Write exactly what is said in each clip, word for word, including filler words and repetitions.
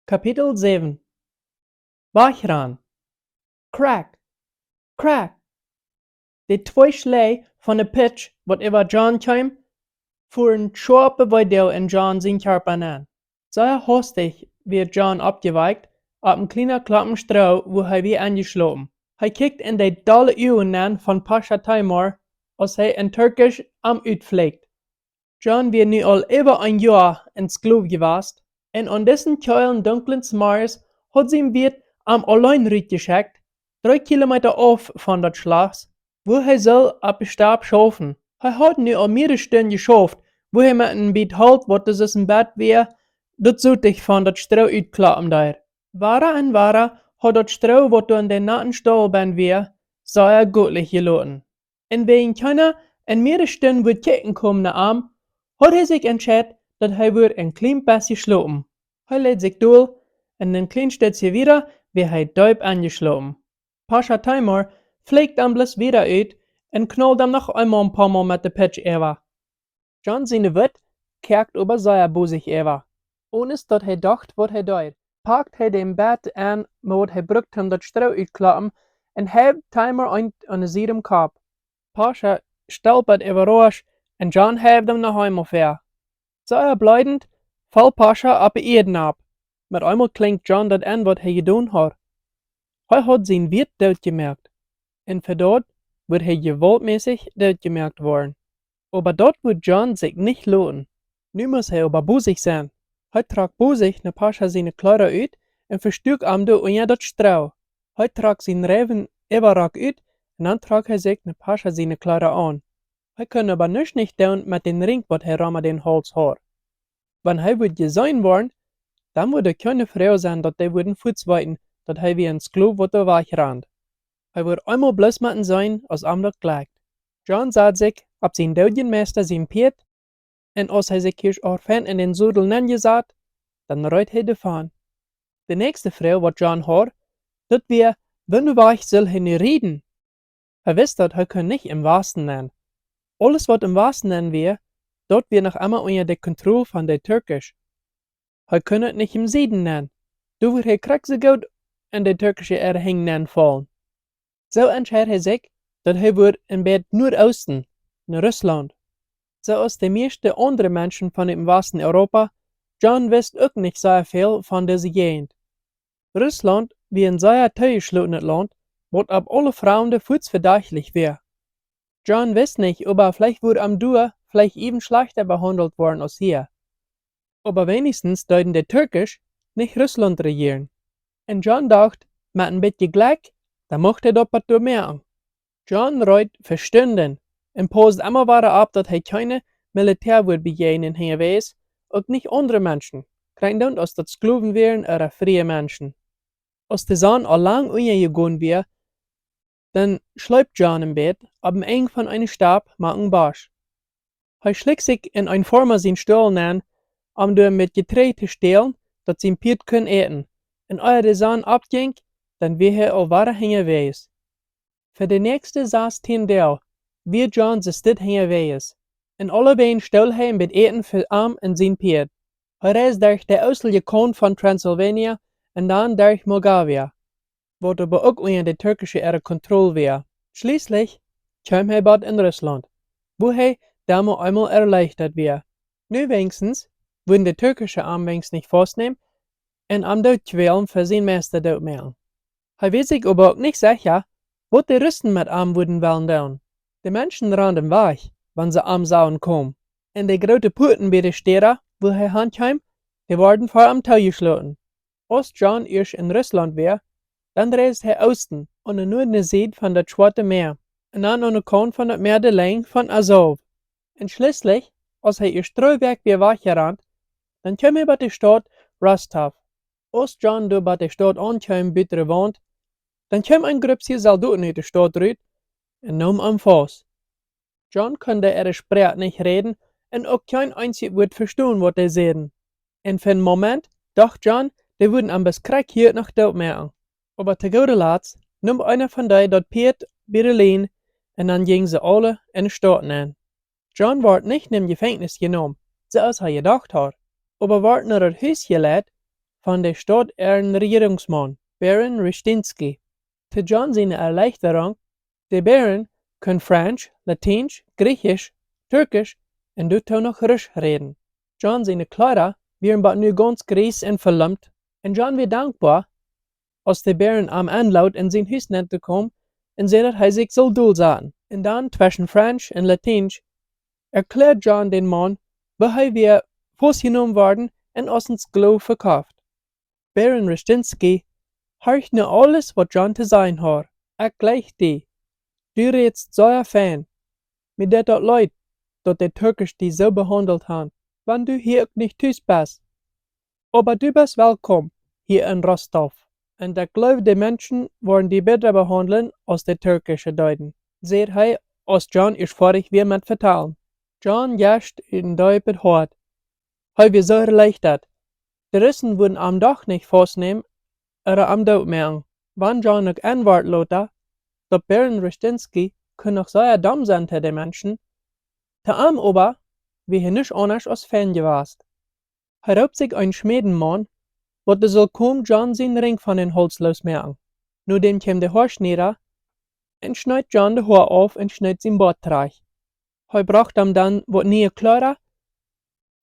Kapitel säwen. Wajchran. Krakj, krakj. De twee Schläaj von de Pitsch, waut äwa John kjeem, fuaren schoape Weedoag en John sien Kjarpa nenn. Sea haustich wia John oppjewakjt opp een kjliena Kloppen Stroo, wua hee wia enjeschlopen. Hee kjikjt en de dolle Uagen nenn von Pascha Timur, aus hee en Turkisch am utflakjt. John wia nu aul äwa een Joa een Sklow jewast, un aun disen kjeelen, dunklen Zemorjes haud sien Wieet am auleen rutjeschekjt, dree Kilometa auf von daut Schlass, wua hee sull opp de Stap schaufen. Hee haud nu aul mearere Stund jeschauft, wua hee met een bät Holt, waut doa soo een bät wia, daut Sotich von daut Stroo utkloppen deed. Wada un wada haud daut Stroo, waut doa en dän naten Staul benn wia, sea gootlich jeloten. Un wäajen kjeena en mearere Stund wudd kjikjen komen no am, haud hee sikj entscheit, daut hee wudd een kjlien bät schlopen. Hee läd sikj dol, un een kjlien Stekj wieda wia hee deep enjeschlopen. Pascha Timur flakjt am bloos wieda ut un knald am noch eemol een poa Mol met de Pitsch äwa. John siene Wut kjrakjt oba sea bosich äwa. Onen daut hee docht, waut hee deed, pakt hee dän bät aun, waut hee brukt, om daut Stroo utkloppen, un heift Timur eent aun de Sied em Kopp. Pascha stolpat äwarausch, un John heift am noch eemol väa. Sea bleedent foll Pascha opp de Ieed nopp. Met eemol kjlinjt John daut en, waut hee jedonen haud. Hee haud sien Wieet dootjemoakt, un fa daut wudd hee jewaultmässich dootjemoakt woaren. Oba daut wudd John sikj nich loten. Nu must hee oba bosich sennen. Hee trock bosich no Pascha siene Kjleeda ut un vestuak am doa unja daut Stroo. Hee trock sien reiwen Äwarock ut, un dan trock hee sikj no Pascha siene Kjleeda aun. Hee kunn oba nuscht nich doonen met dän Rinkj, waut hee rom dän Hauls haud. Wan hee wudd jeseenen woaren, dan wudd kjeene Froag sennen, daut dee wudden fuaz weeten, daut hee wia een Sklow, waut doa wajchrand. Hee wudd eemol bloos motten seenen, aus am daut jlekjt. John sad sikj opp sien doodjen Meista sien Pieet, un aus hee sikj ieescht aul fein en dän Sodel nenjesat, dan reet hee doavon. De näakjste Froag, waut John haud, daut wia, woone Wajch sull hee nu rieden? Hee wist, daut hee kunn nich em Wasten nenn. Aules, waut em Wasten nenn wia, daut wia noch emma unja de Kontroll von de Turkish. Hee kunn daut nich em Sieden nenn. Doa wudd hee krakjt soo goot en de turkische Ea nenn faulen. Soo entscheed hee sikj, daut hee wudd een bät Nuadoosten, no Russlaunt. Soo aus de mieeschte aundre Menschen von dän Wasten Europa, John wist uk nich sea väl von dise Jäajent. Russlaunt wia een sea toojeschlotenet Launt, waut opp aule Framde fuaz vedajchtich wia. John wist nich, oba veleicht wudd am doa veleicht äwen schlajchta behaundelt woaren aus hia. Oba weenichstens deeden de Turkish nich Russlaunt rejieren. Un John docht, met een bät Jlekj, dan mucht hee daut boolt doa moaken. John reed fa Stunden un pausd emma wada opp, daut hee kjeene Militäa wudd bejäajnen hinjawäajes, uk nich aundre Menschen, krakjt soo aus daut Sklowen wieren ooda friee Menschen. Aus de Sonn aul lang unjajegonen wia, dan schleep John een bät opp een Enj von eene Stap mank een Bosch. Hee schlikjt sikj en een Foarma sien Stool nenn, om doa met Jeträajd to stälen, daut sien Pieet kunn äten, un ea de Sonn oppjinkj, dan wia hee aul wada hinjawäajes. Fa de näakjste sastieen Doag wia John soo stell hinjawäajes, un aulewäajen stool hee een bät Äten fa am un sien Pieet. Hee reisd derch de oostelje Kaunt von Transylvania un dan derch Moldawien, waut oba uk unja de Turkische äare Kontroll wia. Schlieslich kjeem hee bat en Russlaunt, wua hee dan mau eemol erleichtat wia. Nu weenichstens wudden de Turkische am weenichstens nich faustnämen un am dootkwälen fa sien Meista dootmoaken. Hee wia sikj oba uk nich secha, waut de Russen met am wudden wellen doonen. De Menschen randen wajch, wan see am sagen komen, un de groote Puaten bie de Städa, wua hee hankjeem, dee worden fa am toojeschloten. Aus John ieescht en Russlaunt wia, dan reisd hee oosten, aun de nuadne Sied von daut Schwoate Mäa, un dan aun de Kaunt von daut Mäa de Lenj von Azow. Un schlieslich, aus hee ieescht dree Wäakj wia wajchjerant, dan kjeem hee bat de Staut Rostov. Aus John doa bat de Staut aunkjeem, buten de Waunt, dan kjeem een Gruppsje Soldoten ut de Staut rut un neem am faust. John kunn äare Sproak nich räden un uk kjeen eensjet Wuat vestonen, waut dee säden. Un fa een Moment docht John, dee wudden am bes krakjt hia noch dootmoaken. Oba to gooda Latst neem eena von dee daut Pieet bie de Lien, un dan jinjen see aule en de Staut nenn. John wort nich en Jefenkjnis jenomen, soo aus hee jedocht haud, oba wort no daut Hus jeleit von de Staut äaren Rejierungsmaun, Baron Rustinsky. To John siene Erleichterung, de Baron kunn French, Lateensch, Griechisch, Türkisch un doatoo noch Russch räden. John siene Kjleeda wieren bat nu gaunz gries un velumpt, un John wia dankboa, aus de Baron am enlood en sien Hus nenn to komen un säd, daut hee sikj sull dolsaten. Un dan tweschen French un Lateensch erkjläad John dän Maun, woo hee wia faustjenomen worden un aus een Sklow vekoft. Baron Rustinsky horcht no aules, waut John to sajen haud. Ekj jleich die. Du rätst sea fein. Mie deit daut leet, daut de Turksch die soo behaundelt han, wan du hia uk nich tus best. Oba du best welkom hia en Rostov. Un ekj jleew, de Menschen woaren die bäta behaundlen aus de Turksch deeden, säd hee, aus John ieescht foadich wia met vetalen. John jescht ut een deepet Hoat. Hee wia soo erleichtat. De Russen wudden am doch nich faustnämen ooda am doot moaken. Wan John uk enwoat lota, daut Baron Rustinsky kunn noch sea domm sennen to de Menschen, to am oba wia hee nuscht aundasch aus fein jewast. Hee roopt sikj een Schmädenmaun, waut dee sull komen John sien Rinj von dän Hauls loosmoaken. Nodäm kjeem de Hoaschnieda un schneet John de Hoa auf un schneet sien Boat trajcht. Hee brocht am dan waut niee Kjleeda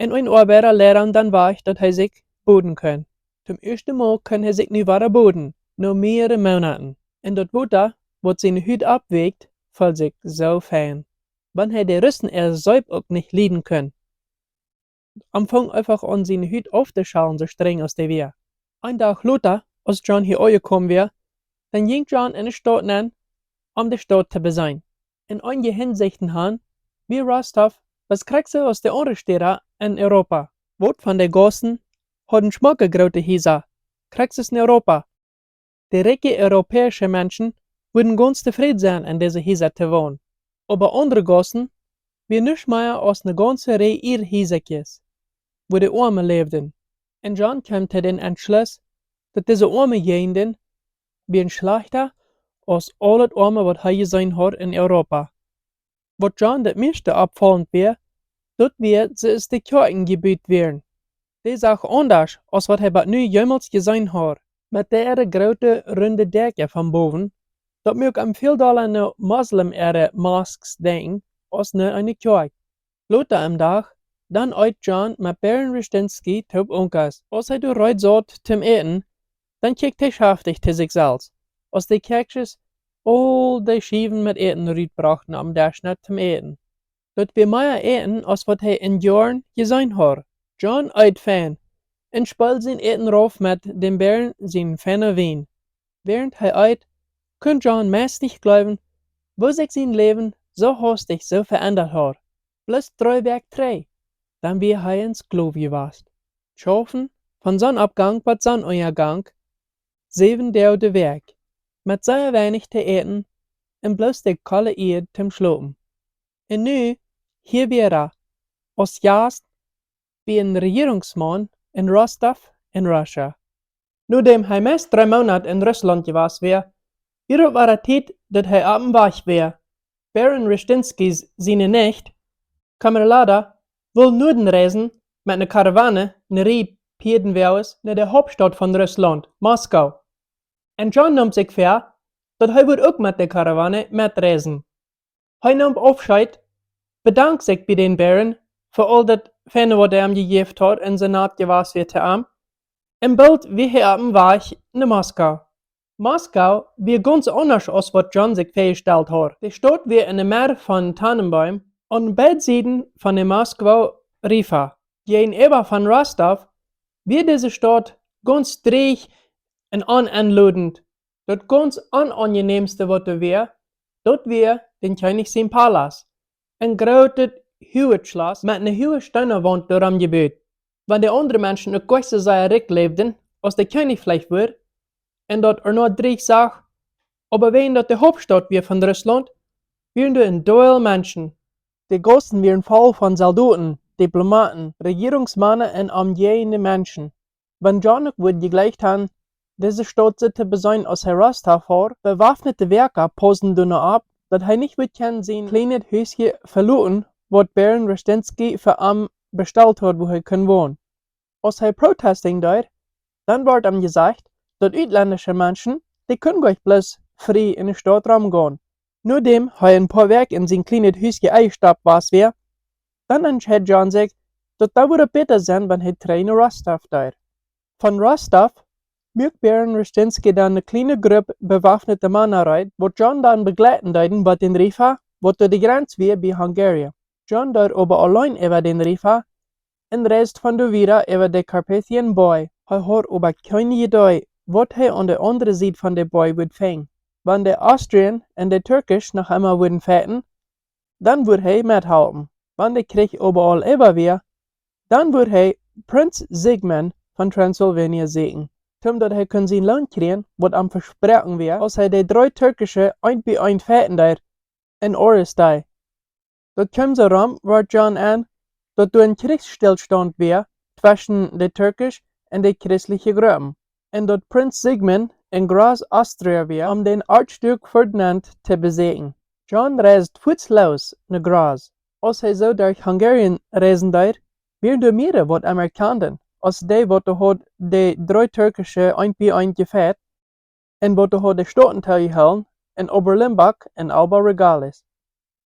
un een Oabeida leid am dan wajch, daut hee sikj boden kunn. Toom ieeschten Mol kunn hee sikj nu wada boden, no mierere Moonaten. Un daut Wota, waut siene Hut aufwieekjt, feeld sikj soo fein. Wan hee de Russen äare Seep uk nich lieden kunn, am funk eefach aun siene Hut auftoschalen, soo strenj aus dee wia. Een Dach lota, aus John hia aunjekomen wia, dan jinkj John en de Staut nenn, om de Staut to beseenen. En eenje Hinsichten han wia Rostov bloos krakjt soo aus de aundre Städa en Europa. Waut von de Gaussen hauden schmocke groote Hiesa, krakjt soo aus en Europa. De rikje europäische Menschen wudden gaunz tofräd sennen, en dise Hiesa to wonen. Oba aundre Gaussen wia nuscht mea aus ne gaunze Rieej Ieedhiesekjes, wua de Oame läwden. Un John kjeem to dän Entschluss, daut dise oame Jäajenden wieren schlajchta aus aulet oame, waut hee jeseenen haud en Europa. Waut John daut mieeschte oppfaulent wia, daut wia, soo aus de Kjoakjen jebut wieren. Dee sach aundasch aus waut hee bat nu jemols jeseenen haud. Met dee äare groote runde Däakja von bowen, daut muak am väl dolla no Moslem äare Moskes denkjen aus no eene Kjoakj. Lota em Dach, dan eet John met Baron Rustinsky toop Unkas. Aus hee doa reed saut toom äten, dan kjikjt hee schaftich to sikj selfst, aus de Kjäakjsches aul de Schiewen met Äten rutbrochten om Desch nenn toom äten. Daut wia mea Äten aus waut hee en Joaren jeseenen haud. John eet fein un speeld sien Äten rauf met däm Baron sien feina Wien. Wäarent hee eet, kunn John meist nich jleewen, woo sikj sien Läwen soo haustich soo veendat haud. Bloos dree Wäakj trigj, dan wia hee een Sklow jewast. Schaufen von Sonnoppgank bat Sonnunjagank, säwen Doag de Wäakj, met sea weinich to äten un bloos de kolle Ieed toom schlopen. Un nu, hia wia hee, aus Jast bie een Rejierungsmaun en Rostov en Russia. Nodäm hee meist dree Moonat en Russlaunt jewast wia, wia daut wada Tiet, daut hee oppem Wajch wia. Baron Rustinsky's siene Nicht, Kameralada, wull noaden reisen met ne Karawane, ne Rieej Pieedwoages, no de Hauptstaut von Russlaunt, Moskau. Un John neem sikj väa, daut hee wudd uk met de Karawane metreisen. Hee neem Aufscheet, bedankt sikj bie dän Baron fa aul daut feine, waut hee am jejäft haud un soo nett jewast wia to am, un boolt wia hee oppem Wajch no Moskau. Moskau wia gaunz aundasch aus waut John sikj väajestalt haud. De Staut wia en de Merr von Tannenbeem aun beid Sieden von de Moskau River. Jäajenäwa von Rostov wia dise Staut gaunz drieech un onenlodent. Daut gaunz onaunjenämste, waut doa wia, daut wia dän Kjennich sien Palas, een grootet, huaget Schlot met ne huage steena Waunt doarom jebut. Wan de aundre Menschen uk nich soo sea rikj läwden aus de Kjennich veleicht wudd, un daut ea nich drieech sach, oba wäajen daut de Hauptstaut wia von Russlaunt, wieren doa een Deel Menschen. De Gaussen wieren voll von Soldoten, Diplomaten, Rejierungsmana un omjäajende Menschen. Wan John uk wudd jejlikjt han, dise Staut soo to beseenen aus hee Rostov haud, bewafnete Wäakja pausten doano opp, daut hee nich wudd kjennen sien kjlienet Hus veloten, waut Baron Rustinsky fa am bestalt haud, wua hee kunn wonen. Aus hee protesting deed, Dan wort am jesajcht, daut utlendische Menschen, dee kunnen goanich bloos frie enne Staut romgonen. Nodäm hee een poa Wäakj en sien kjlienet Huskje enjestoppt wia, dan entscheed John sikj, daut daut wudd bäta sennen, wan hee trigj no Rostov deed. Von Rostov muak Baron Reshtinsky dan eene kjliene Grupp bewafnete Mana reed, waut John dan bejleiden deeden bat dän Riefa, waut doa de Grenz wia bie Hungarien. John deed oba auleen äwa dän Riefa un reisd von doa wieda äwa de Carpathian Boy. Hee haud oba kjeene Iedee, waut hee aun de aundre Sied von de Boy wudd finjen. Wan de Austrian un de Turkish noch emol wudden fighten, dan wudd hee methalpen. Wan de Kjrich oba aul äwa wia, dan wudd hee Prinz Sigmund von Transylvanien sieekjen, toom daut hee kunn sien Loon kjrieen, waut am vesproaken wia, aus hee de dree Turkische eent bie eent fighten deed en Orustei. Daut kjeem soo rom, wort John en, daut doa een Kjrichsstillstand wia tweschen de Turkish un de christliche Gruppen, un daut Prinz Sigmund en Graz, Austria wia, om dän Erzduke Ferdinand to besieekjen. John reisd fuaz loos no Graz. Aus hee soo derch Hungarien reisen deed, wieren doa mea, waut am erkjanden, aus dee, waut doa haud de dree Turkische eent bie eent jefeight, un waut doa haud de Stoten toojehoolen, en Oberlimbach un Alba Regalis.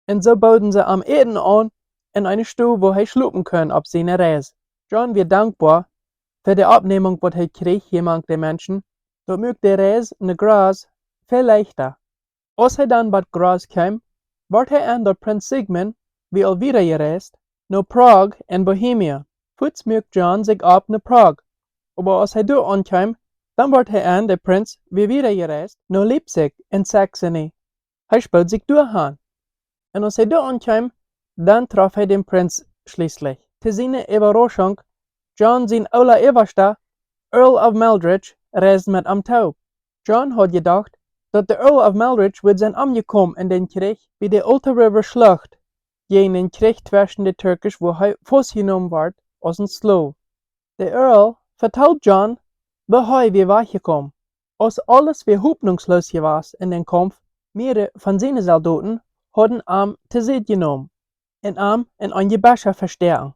Un soo booden see am Äten aun un eene Stow, wua hee schlopen kunn opp siene Reis. John wia dankboa fa de Oppnämunk, waut hee kjrieech hia mank de Menschen. Daut muak de Reis no Graz väl leichta. Aus hee dan bat Graz kjeem, wort hee en, daut Prinz Sigmund wia aul wieda jereist no Prag en Bohemia. Fuaz muak John sikj opp no Prag, oba aus hee doa aunkjeem, dan wort hee en, de Prinz wia wieda jereist no Leipzig en Saxony. Hee spood sikj doa han. Un aus hee doa aunkjeem, dan troff hee dän Prinz schlieslich. To siene Äwarauschunk, John sien oola Äwaschte, Earl of Meldridge, reisd met am toop. John haud jedocht, daut de Earl of Meldridge wudd sennen omjekomen en dän Kjrich bie de Alta River Schlucht, jäajen dän Kjrich tweschen de Turkish, wua hee faustjenomen wort aus een Skloow. De Earl vetald John, woo hee wia wajchjekomen. Aus aules wia hopninjsloos jewast en dän Kaumf, mea von siene Soldoten hauden am to Sied jenomen un am en een Jebüsch vestoaken.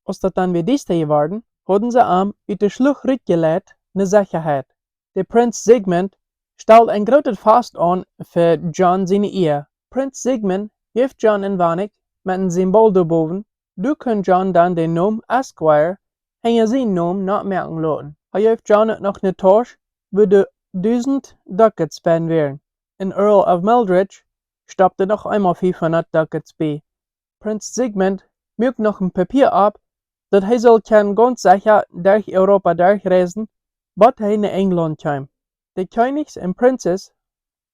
Aus daut dan wia diesta jeworden, hauden see am ut de Schlucht rutjeleit no Sechaheit. De Prinz Sigmund stald een grootet Fast aun fa John siene Ea. Prinz Sigmund jeef John een Wanikj met een Simbol doa bowen. Doa kunn John dan dän Nomen Esquire hinja sienen Nomen nomoaken loten. Hee jeef John uk noch ne Tausch, wua dusent Ducats bie wieren. Un Earl of Meldridge stopt noch eemol fiefhundat Ducats bie. Prinz Sigmund muak noch een Papia opp, daut hee sull kjennen gaunz secha derch Europa derchreisen, bat hee no Enjlaunt kjeem. De Kjennichs un Prinzen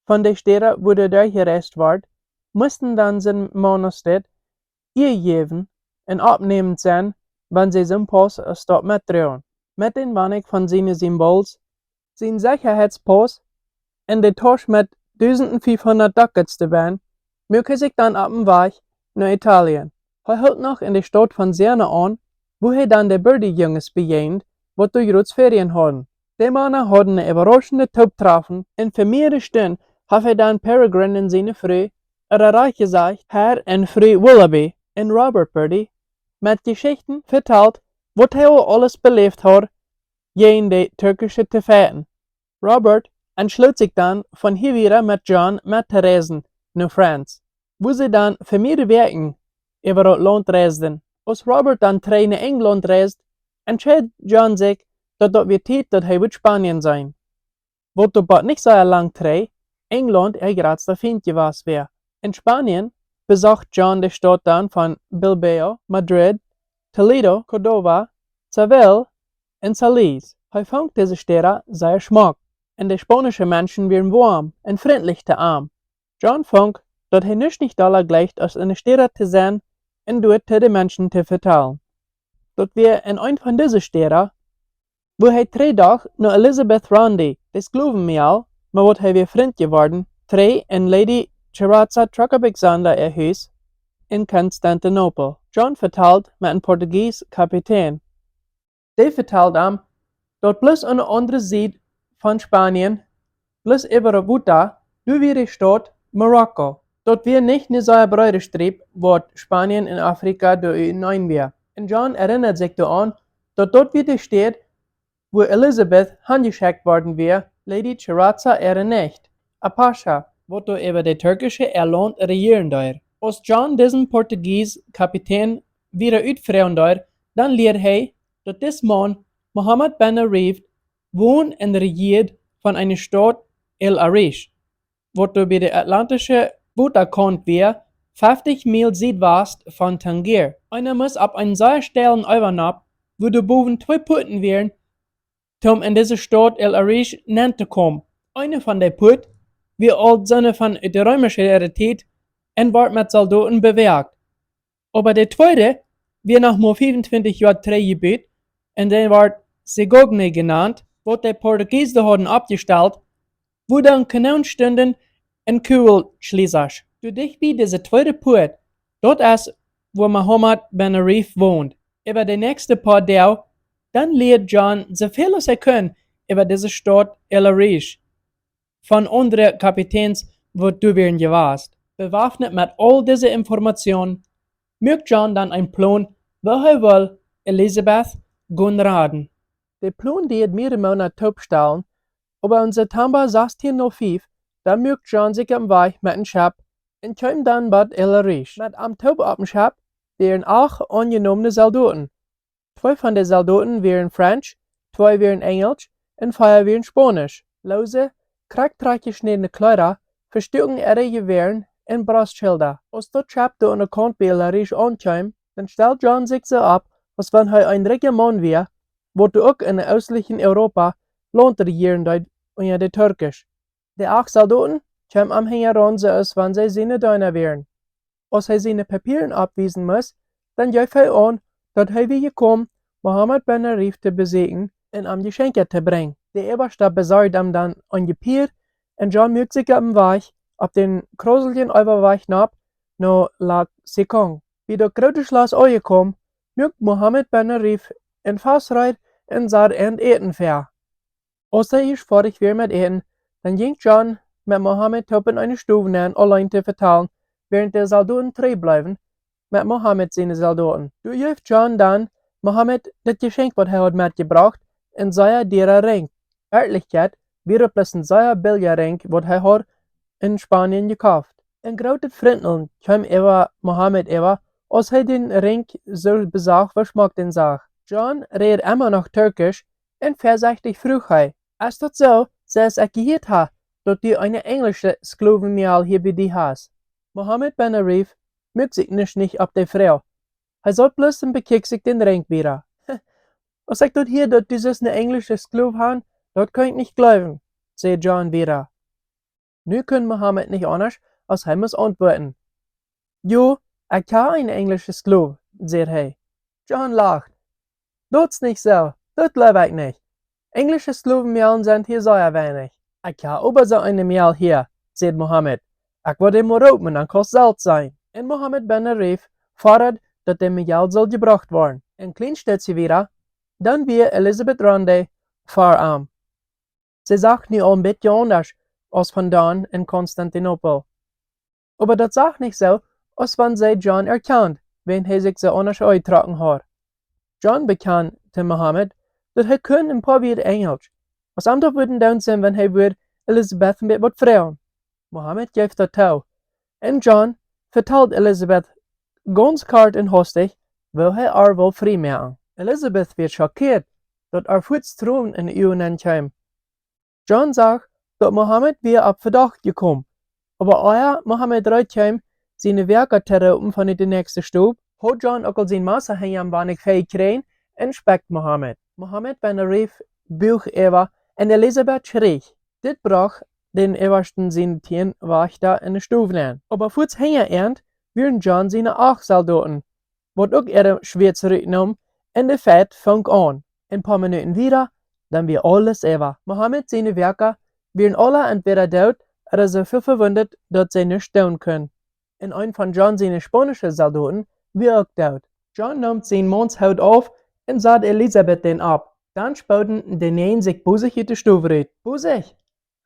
von de Städa, wua derchjereist wort, musten dan sien Maun aus dit Ea jäwen un oppnäment sennen, wan see soon Pauss aus daut metdroagen. Met dän Wanikj von siene Simbols, sien Sechaheitspaus un de Tausch met dusent fiefhundat Ducats doabie, muak hee sikj dan opp dän Wajch no Italien. Hee hilt noch en de Staut von Siena aun, wua hee dan de Berti-Junges bejäajent, waut doa jrod Ferien hauden. De Mana hauden een äwarauschendet Tooptreffen un fa mearere Stund haft hee dan Peregrine un siene Fru, ooda rajcht jesajcht, Herr un Fru Willoughby, un Robert Berti met Jeschichten vetalt, waut hee aul aules beläft haud, jäajen de Turkische to fighten. Robert entschloot sikj dan, von hia wieda met John mettoreisen no France, wua see dan fa mearere Wäakj äwa daut Launt reisden. Aus Robert dan trigj no Enjlaunt reisd, entscheed John sikj, daut daut wia Tiet, daut hee wudd Spanien seenen. Waut doa bat nich sea lang trigj Enjlaunt äa jratsta Fient jewast wia. En Spanien besocht John de Staut dan von Bilbao, Madrid, Toledo, Córdoba, Seville un Cádiz. Hee funk dise Städa sea schmock, un de spaunische Menschen wieren woam un frintlich to am. John funk, daut hee nuscht nich dolla jlikjt aus en de Städa to sennen un doa to de Menschen to vetalen. Daut wia en eent von dise Städa, wua hee trigj docht no Elizabeth Rondi, de Sklowenmäajel, met waut hee wia Frint jeworden, trigj en Lady Chirazza Trocobic-Sanda äa Hus en Konstantinopel. John vetald met een Portugies Kapitän. Dee vetald am, daut bloos aun de aundre Sied von Spanien, bloos äwa daut Wota, doa wia de Staut Marokko. Daut wia nich ne sea breede Striep, waut Spanien un Afrika doa uteneen wia. Un John erinnad sikj doaraun, daut daut wia de Städ, wua Elisabeth hanjeschekjt worden wia, Lady Chirazza äare Nicht, Apasha, waut doa äwa de Turkische äa Launt rejieren deed. Aus John disen Portugies Kapitän wieda utfroagen deed, dan lieed hee, daut dis Maun, Mohammed ben Arif, wond un rejieed von eene Staut El Arish, waut doa bie de atlantische Wotakaunt wia, feftich Miel siedwast von Tangier. Eena must opp eenen sea steilen Eewentopp, wua doa bowen twee Puaten wieren, toom en dise Staut El Arish nenn to komen. Eene von de Puat wia aul soone von de reemische Tiet un wort met Soldoten bewäakt. Oba de tweede wia noch mau fiefuntwintich Joa trigj jebut un dee wort Segogne jenant, waut de Portugiesen hauden oppjestalt, wua dan Kanonen stunden un Kugelschließers. Doa dicht bie dise tweede Puat, daut es, wua Mohammed ben Arif wond. Äwa de näakjste poa Doag, dan lieed John soo väl aus hee kunn äwa dise Staut El Arish von aundre Kapitäns, waut doa wieren jewast. Bewafnet met aul dise Information, muak John dan een Plon, woo hee wull Elisabeth gonen raden. De Plon deed miere Moonat toopstalen, oba en September sastieen null fief, dan muak John sikj oppem Wajch met een Schepp un kjeem dan bie El Arish. Met am toop oppem Schepp wieren acht aunjenomne Soldoten. Twee von de Soldoten wieren French, twee wieren Enjelsch un vea wieren Spaunisch. Loose, krakjt trajchtjeschnädne Kjleeda vestuaken äare Jewäaren un Brostschilda. Aus daut Schepp doa aun de Kaunt bie El Arish aunkjeem, dan stald John sikj soo opp, aus wan hee een rikja Maun wia, waut doa uk en oostlichet Europa Launt rejieren deed unja de Turkisch. De acht Soldoten kjeemen am hinjaraun soo aus wan see siene Deena wieren. Aus hee siene Papieren oppwiesen must, dan jeef hee aun, daut hee wia jekomen, Mohammed ben Arif to besieekjen un am Jeschenkja to brinjen. De Äwaste besorjd am dan een Jepäd un John muak sikj oppem Wajch opp dän krauseljen Eewawajch nopp no Lac Secongue. Bie daut groote Schlot aunjekomen, muak Mohammed ben Arif een Fastreed un sad an Äten väa. Aus see ieescht foadich wieren met Äten, dan jinkj John met Mohammed toop en eene Stow nenn auleen to vetalen, wäarent de Soldoten trigj bleewen met Mohammed siene Soldoten. Doa jeef John dan Mohammed daut Jeschenkj, waut hee haud metjebrocht, een sea diera Rinkj. Werkjlich wia daut bloos een sea billja Rinkj, waut hee haud en Spanien jekoft. Een grootet Frinteln kjeem äwa Mohammed äwa, aus hee dän Rinkj soo besorcht veschmock sach. John räd emma noch Turkisch un väasechtich fruach hee: "Es daut soo, soo aus ekj jehieet hab, daut du eene enjlische Sklowenmejal hia bie die hast?" Mohammed ben Arif muak sikj nich, nich opp de Froag. Hee saut bloos un bekjikjt sikj dän Rinkj wieda. "Aus ekj daut hia, daut du sust eene enjlische Sklow han, daut kaun ekj nich jleewen", säd John wieda. Nu kunn Mohammed nich aundasch, aus hee must auntwuaden. "Jo, ekj hab eene enjlische Sklow", säd hee. John lacht. "Daut es nich soo, daut jleew ekj nich. Enjlische Sklowenmejalen sent hia sea weinich." "Ekj hab oba soo eene Mejal hia", säd Mohammed. "Ekj woa dee mol roopen, dan kaust selfst seenen." Un Mohammed ben Arif fodad, daut de Mejal sull jebrocht woaren. Een kjlien Stootje wieda, dan wia Elisabeth Rande ver am. See sach nu aul een bät aundasch aus von dan en Konstantinopel. Oba daut sach nich soo, aus wan see John erkjand, wan hee sikj soo aundasch aunjetrocken haud. John bekjand to Mohammed, daut hee kunn een poa Wieed Enjelsch. Aus am daut wudd doonen sennen, wan hee wudd Elisabeth een bät waut froagen. Mohammed jeef daut too. Un John vetald Elisabeth gaunz kort un hostich, woo hee ar wull frie moaken. Elisabeth wia schockieet, daut ar fuaz Tronen en de Uagen kjeemen. John sach, daut Mohammed wia opp Vedocht jekomen. Oba ea Mohammed reed kjeem, siene Wäakja to roopen von de näakjste Stow, haud John uk aul sien Massa hinja am Wajch väajekjräajen un spekjt Mohammed. Mohammed ben Arif buach äwa un Elisabeth schrieech. Dit brocht dän Äwasten siene tieen Wajchta en de Stow nenn. Oba fuaz hinja an wieren John siene acht Soldoten, waut uk äare Schwieet rutnomen, un de Feit funk aun. Een poa Minuten wieda, dan wia aules äwa. Mohammed siene Wäakja wieren aula entwäda doot ooda soo väl vewundt, daut see nuscht doonen kunnen. Un een von John siene spaunische Soldoten wia uk doot. John neem sien Maunshoot auf un sad Elisabeth dän opp. Dan spooden de näajen sikj bosich ut de Stow rut. "Bosich!"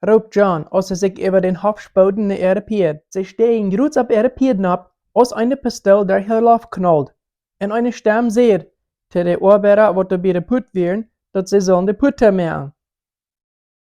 roopt John, aus see sikj äwa dän Hoff spooden no äare Pieed. See steajen jrods opp äare Pieed nopp, aus eene Pistool derch de Loft knald. Un eene Stemm säd to de Oabeida, waut doa bie de Puat wieren, daut see sullen de Puat toomoaken.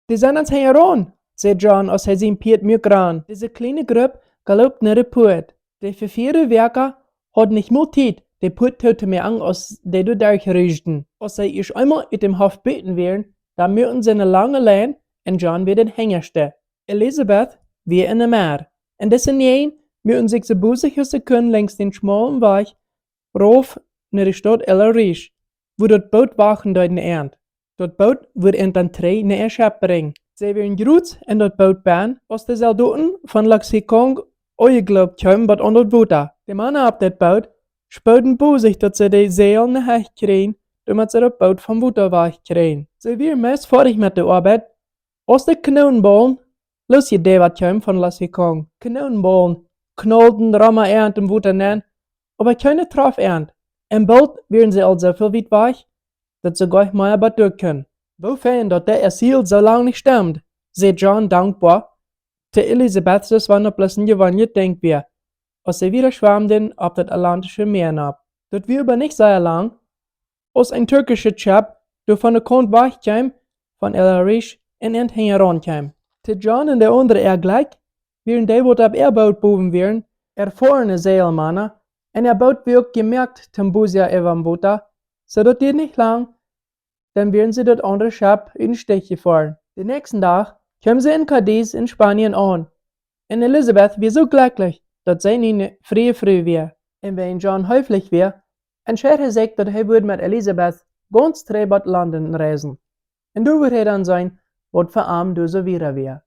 "Dee sent ons hinjaraun," säd John, aus hee sien Pieet muak ran. Dise kjliene Grupp galoppt no de Puat. De vefieede Wäakja hauden nich mol Tiet, de Puat too to moaken, aus dee doa derch ruschden. Aus see ieescht eemol ut däm Hoff buten wieren, dan muaken see eene lange Lien un John wia de Hinjaschte. Elisabeth wia enne Medd. Un dise näajen muaken sikj soo bosich aus see kunnen lenjs dän schmaulen Wajch rauf no de Staut El Arish, wua daut Boot wachten deed no an. Daut Boot wudd an dan trigj no äa Schepp brinjen. See wieren jrods en daut Boot benn, aus de Soldoten von Lac Sequang aunjegloopt kjeemen bat aun daut Wota. De Mana opp daut Boot spooden bosich, daut see de Säajel no Hecht kjrieejen, doamet see daut Boot vom Wota wajch kjrieejen. See wieren meist foadich met de Oabeit, aus de Kanoonenbaulen losjedäwat kjeemen von Lac Sequang. Kanoonenbaulen knaulden rom an em Wota nenn, oba kjeena trof an. Un boolt wieren see aul soo väl wiet wajch, daut see goanich mea bat doa kunnen. "Woo fein, daut de Ziel soo lang nich stemd," säd John dankboa to Elisabeth, soo aus wan daut bloos een jeweenlich Dinkj wia, aus see wada schwamden opp daut Atlantische Mäa nopp. Daut wia oba nich sea lang, aus een türkischet Schepp doa von de Kaunt wajch kjeem, von El Arish, un an hinjaraun kjeem. To John un de aundre äa Jlekj wieren dee, waut opp äa Boot bowen wieren, erfoarne Säajelmana, un äa Boot wia uk jemoakt toom Busia äwa däm Wota, soo daut dieed nich lang, dan wieren see daut aundre Schepp ut dän Stich jefoaren. Dän näakjsten Dach kjeemen see en Cadiz en Spanien aun, un Elisabeth wia soo jlekjlich, daut see nu ne friee Fru wia. Un wiels John heeflich wia, entscheed hee sikj, daut hee wudd met Elisabeth gaunz trigj bat London reisen. Un doa wudd hee dan seenen, waut fa am doa soo wieda wia.